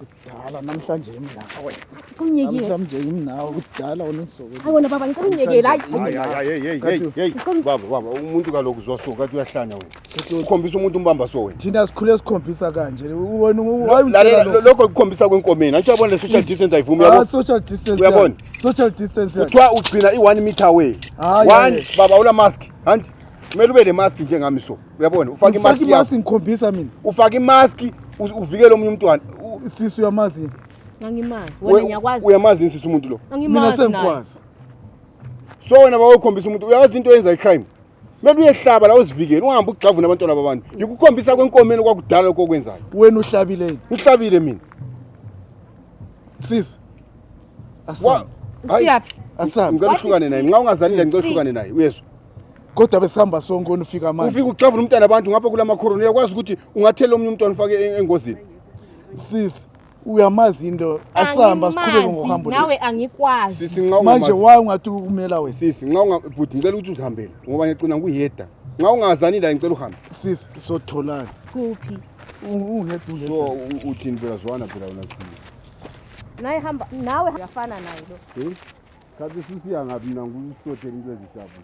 Kudala namhlanje imnawe. Ungiyekile. Namhlanje imnawe kudala wena ungisokolisa. Hayi wena baba ngicela ungiyekele hayi. Hayi hayi hey hey hey hey baba baba umuntu kaloku uzwa so kathi uyahlanya wena. Ukhombisa umuntu umbamba so wena. Thina sikhule sikhombisa kanje. Wena why Lalela lokho kukhombisa kwenkomeni. Antsho yabona le social distance ayivumi Ah yabo. social distance. Uyabona? Social distance. Kuthiwa ugcina i-1 meter away. Hayi, One hayi. baba ula mask. Anti kumele ube le mask njengami so. Uyabona? Ufake imask Ufake yakho. imask ngikhombisa mina. Ufake imask uvikele omunye umntwana. Sisi uyamazi yini? Angimazi. Wena ngiyakwazi. Uyamazi yini sisi umuntu lo? Mina Angimazi naye. sengikwazi. So wena bawukhombisa umuntu uyazi into oyenza icrime. Kumele uyehlaba la uzivikele ungahambi ugxavuna abantwana babantu. Yikukhombisa kwenkomeni kwakudala lokho okwenzayo. Wena uhlabile yini? Ngihlabile mina. Sisi. Wa Asambe. Hayi, Usiyaphi? Asambe. Ngicela uhlukane naye. Nxa ungazani la ngicela uhlukane naye. Uyezwa? Kodwa besihamba sonke wena ufika manje. Ufika ugxavuna umntana abantu ngapha kulama corona uyakwazi ukuthi ungathela omunye umntwana ufake engozini. Sisi uyamazi into asihamba siqhubeke Angimazi, ngohambo. Nawe angikwazi. Sisi nxa Manje ungamazi. why ungathi umela wena? Sisi nxa unga bhuti ngicela ukuthi uzihambele ngoba ngiyagcina nguyedwa. Nxa ungazani la ngicela uhambe. Sisi sotholana. Kuphi? Ungedwa So uthini phela zwana phela wena sisi. Naye hamba nawe uyafana naye lo. Kathi sisiya ngapi mina ngusothe into ezishabu.